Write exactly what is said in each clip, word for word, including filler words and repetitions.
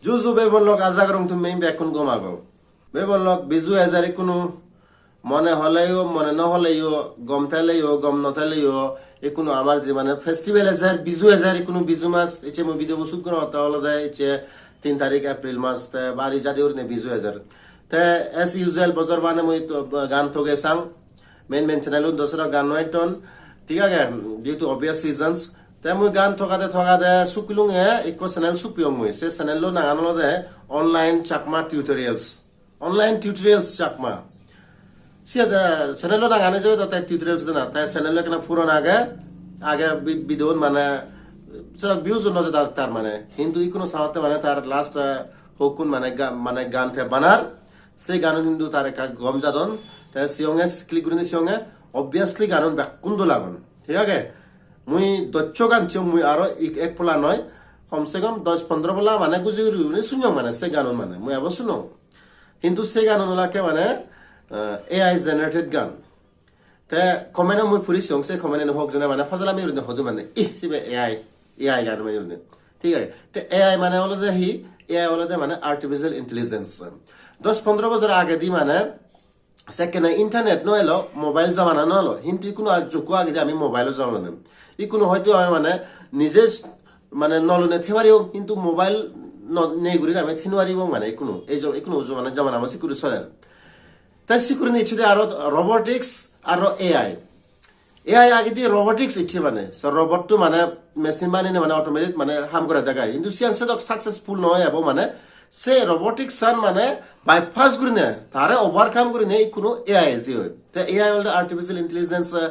Ju ju bebon lok, aja gorong tumi bekkun gom ago. Bebon lok, Biju ejer ikkunu, mone holeyo, mone no holeyo, gom theleyo, gom no theleyo, ikkunu amar je mane festival ejer, Biju ejer, ikkunu Biju mas, icche mui video bo shoot gorongotte olode icche tin tarik April mas, te bari jadi gurinei Biju ejer. Te as usual bojor bana mui to gan toge sang, main main channel un dosra gan no etton, thik age, due to obvious reasons. Te mui gan togade togade sukilunge ikko channel supiyong mui. Se channel lo nangan olode Online Chakma Tutorials. Online Tutorials Chakma. Siye te channel lo nangan ejebe te tutorials dena. Te channel lo ekkena puron age. Age bi-, video un mane sedok views un no jeda tar mane. Hintu ikkunu saotte mane tar last, eh, hokkun mane ga-, mane gan te banar. Se ganun hintu tar ekka gom jadon. Te siyonge click gurinei siyonge, obviously ganun bekkun dol agon. Thik age? Mui dosso gan siyong, mui aro ik-, ek pola noi, kom se kom dos pondro pola mane guji guri guri sunyong mane se ganun mane. Mui ebo sunong. Hintu se ganun olakke mane, eh, A I generated gan. Te comment-o mui puri siyong, se comment-ani hok jone mane fajalami gurinei hodu mane, "Ih, sibe A I, A I gan mane," gurinei. Thik age? Te A I mane olode hi? A I olode mane artificial intelligence. Dos pondro bojor agedi mane sekkene internet no elo, mobile jamana no elo, hintu ikkunu ar jukko agedi ami mobile-o jamana nem. Ikkunu hoyto ami mane nije s-, mane no lune thei paribong, hintu mobile no, nei guri ami thei no paribong mane ikkunu. Ei je ikkunu uju mane jamana mane sikkuri soler. Te sikkuri nicchede aro robotics aro A I. A I agedi robotics icche mane. So robot to mane machine banene mane automatic mane ham gore degai. Hintu siyan sedok successful no ebo mane se robotics an mane bypass gurine, tare overcome gurine ikkunu A I eje oi. Te A I olode artificial intelligence, eh,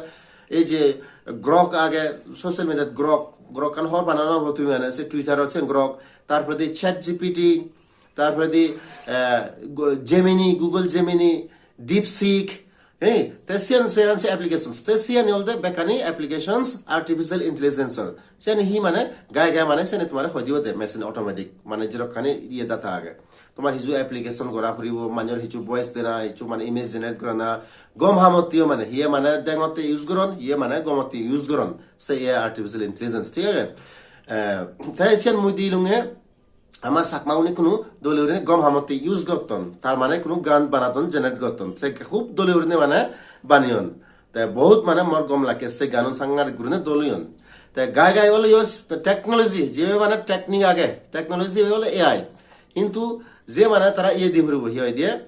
ei je Grok age, social media Grok, Grok kan hor banana obo tumi mane, se Twitter ot sen Grok, tarpore di Chat G P T, tarpore di, eh, go-, Gemini, Google Gemini, DeepSeek, eh, te siyan, siyan se applications. Te siyan olode bekkani applications, artificial intelligence or. Siyan hi mane, gai gai mane siyan tomare hoi dibo de, machine automatic, mane jirokkani iye data age. Tomar hiju application gora puribo, manjor hiju voice dena, hiju mane image generate gorana, gom hamotte o mane, hiye mane dengotte use goron, hiye mane gomotte use goron. Se iye artificial intelligence, thik age? Eh, te siyan mui dilunge, ama Chakma un ikkunu dole gurinei gom hamotte use gotton, tar mane ikkunu gan banadon, generate gotton, se hub dole gurinei mane baneyon. Te bohut mane mor gom lage, se ganun sangadik gurinei dol oyon. Te gai gai ole yo technology, je mane technique age, technology ole A I. Hintu je mane tara iye di puribo, hi hoide,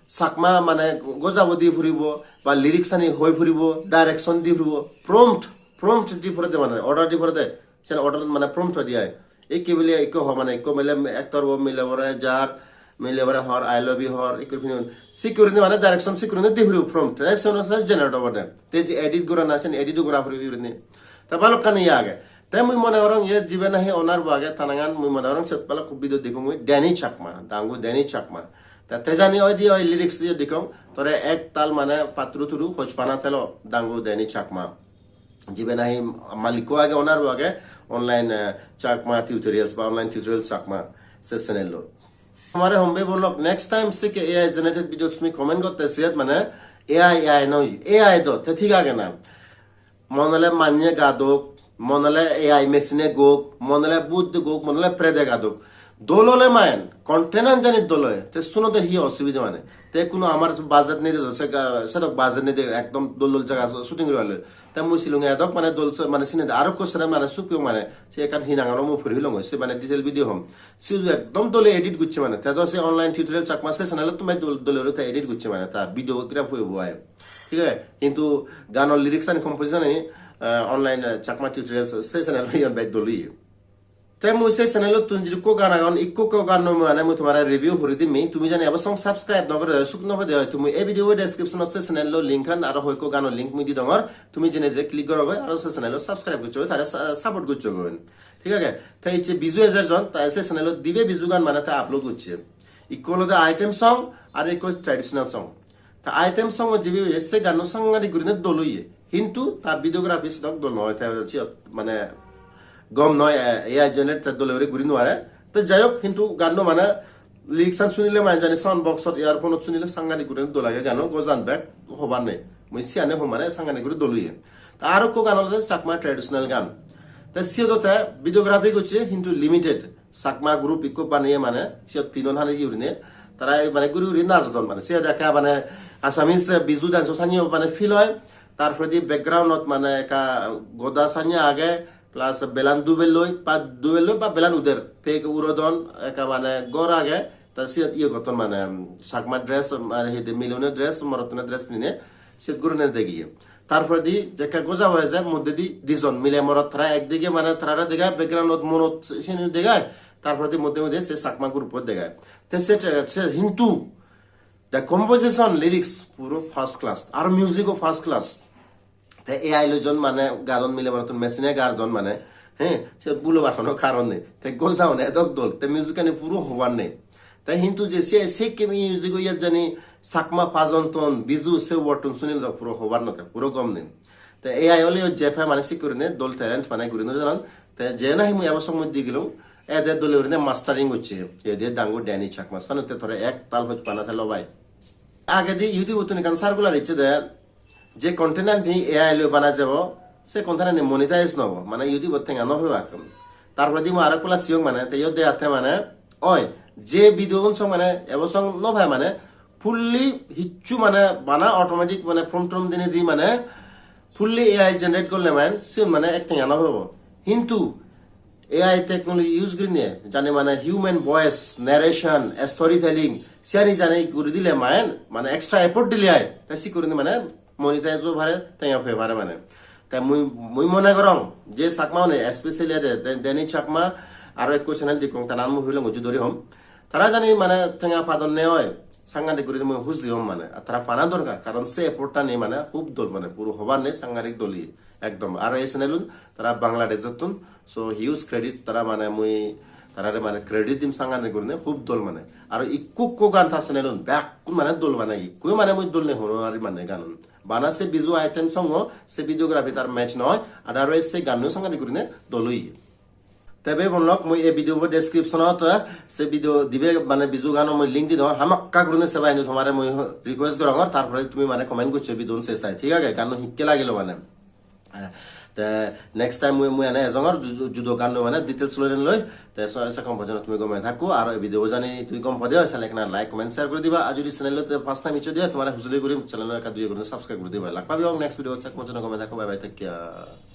Chakma mane gojabo di puribo, ba lyrics ani hoi puribo, direction di puribo, prompt, prompt di purede mane, order di purede, sen order mane prompt hoi di ai. Ikke bile ikko ho mane ikko mile actor bo mile bore jar, mile bore hor, "I love you" hor, ikko pinun. Sikke gurinei mane direction sikke gurinei di puribo prompt. Te se onusare generate obode. Te je edit gorana, sen edit gora puribo gurinei. Te balokkani iye age. Te mui mone gorong iye jibe nahi owner bo age, tanangan mui mone gorong se balokko video degong mui, Danny Chakma, dangu Danny Chakma. Te, te jani oi di oi lyrics diye degong, "Tore ek tal mane patturu turu hojpana thelo," dangu Danny Chakma. Jibe nahi malikko age, owner bo age, online, eh, Chakma tutorials ba online tutorial Chakma se channel lo. Amare hombe bolok, next time sikke A I generated video tumi comment gotte siyot mane A I, A I noi, A I do, te thik age na. Mone ole manye gadok, mone ole A I machine-e gok, mone ole bhut gok, mone ole prede gadok. Dol ole main, content-an jani dol oye, te sunode hi osubide mane? Te kuno amar budget nei de, se ga-, sedok budget nei de, ekdom dol dol jaga shooting guriballe. Te mui silunge edok mane dol se, mane sine de, aro ekko sene mane supiyong mane, se ekkan hi nang aro mui puri hilongoi, se mane detail video hom. Se ekdom dole edit gocche mane, te do se online tutorial Chakma se channel-ot tumai dol, dole guri te edit gocche mane, ta videography bo ai. Thik age? Hintu ganor lyrics ani composition ani, eh, online, eh, Chakma Tutorials se channel iyan bej dol oye. Te mui se channel-ottun jidukko gan agon, ikko ikko gan loi mui mane mui tomare review guri dim. Tumi jani ebo song subscribe no gore, suk no pede oi, tumi ei video description-ot se channel-o link an aro hoi ikko ganor link mui di dongor. Tumi jene je click gorogoi aro se channel-o subscribe gocchogoi, tare sa-, support gocchogoi. Thik age? Te icche Biju ejer jon, ta se channel-ot dibe Biju gan mane ta upload gocche. Ikko olode item song, aro ikko traditional song. Ta item song-ot jibe oye, se ganno sangadik gurine dol oye. Hintu ta videography sedok dol noi, te siyot mane gom noi, eh, A I generate te dole guri guri no pare. Te jai hok, hintu ganno mane lyrics-an sunile mane jani sound box-ot, earphone-ot sunile sangadik gurine dol age ganno, gojan bek hobar nei. Mui siyane hom mane sangadik guri dol oye. Ta aro ekko gan olode Chakma traditional gan. Te siyot te videography gocche hintu limited. Chakma group ikko baneye mane, siyot pinon hani gurine, tara ei mane guri guri najodon mane, siyot ekka mane Assamese Bizu dance-o sanye mane feel oi, tar poredi background-ot mane ekka goda sanye age, plus belan dubelloi, ba dubelloi ba belan uder, pek urodon, ekka mane gor age, ta siyot iye gotton mane, Chakma dress, mane hide milone dress, morottune dress pinine, siyot gurine degiye. Tar poredi jekke goja hoi je moddedi dijon mile morot tara ekdige mane tarare dega, background-ot monot sini dega, tar poredi modde modde se Chakma group-ot dega. Te se, se hintu the composition, lyrics puro first class, ar music-o first class. Te A I loijon mane gadon mile morottun machine-e garjon mane, he, se bulobar hono karon nei. Te goja hone edok dol, te music-ani puro hobar nei. Te hintu je se, se ki music-o iyot jani Chakma pajon ton, Bizu se word-tun sunile do puro hobar no te, puro gom nei. Te A I oleyo jepe mane sik gurine dol talent mane guri no janon. Te je nahi mui ebo song mui digilung, ede dole gurine mastering gocche. Ede dangu Danny Chakma, sanotte tore ek tal hoj pana te lobai. Agedi YouTube-ottun ekkan circular icche de, je content-ani A I loi bana jebo, se content-ani monetize no obo, mane YouTube-ot tenga no pebak. Tar poredi mui aro ekkola siyong mane, te iyot degatte mane, oi, je video-un song mane, ebo song no pai mane, fully hicchu mane bana automatic mane prompt trom dinei di mane, fully A I generate gorle mane, sigun mane ek tenga no pebo. Hintu A I technology use gurinei jani mane human voice, narration, storytelling, siyani jani guri dile mane, mane extra effort dile ai, te sik gurinei mane monetize o pare, tenga pei pare mane. Te mui, mui mone gorong je Chakma une, especially de, de, Danny Chakma, aro ekko channel dikkong, tanan mui hulong uju dori hom. Tara jani mane tenga padon ne oi, sangadik guri mui huji hom mane. Ar tara pana dorkar, karon se effort ta nei mane, hub dol mane, puro hobar nei, sangadik dol iye, ekdom. Aro ei channel un tara Bangladesh ottun, so huge credit tara mane mui tarare mane credit dim sangadik gurine, hub dol mane. Aro ikko ikko gan ta channel un, bekkun mane dol mane, ikko mane mui dol nei hono ari mane ganun. Bana se Bizu item song o, se videography tar match noi, otherwise se ganno sangadik gurine dol oye. Te bhei bon lok, mui ei video bo description-ot, eh, se video dibe mane Bizu gano mui link di dong, hamakkai gurine seba, hintu tomare mui request gorongor, tar pore tumi mane comment goccho video-un se sai, thik age? Gano hikke lagilo mane. Eh, te next time mui, mui ene ejongor ju-, ju-, judo gano mane details loi loi, te so, se kom pojjonto tumi gome thakko, aro ei video bo jani tumi gom pode oi, sale ekkena like, comment, share guri diba, ar judi channel-ot first time iccho de oi, tomare hujuli guri channel ekka duye guri subscribe guri diba. Lak pabi ong next video, se kom pojjonto gome thakko, bye bye, take care.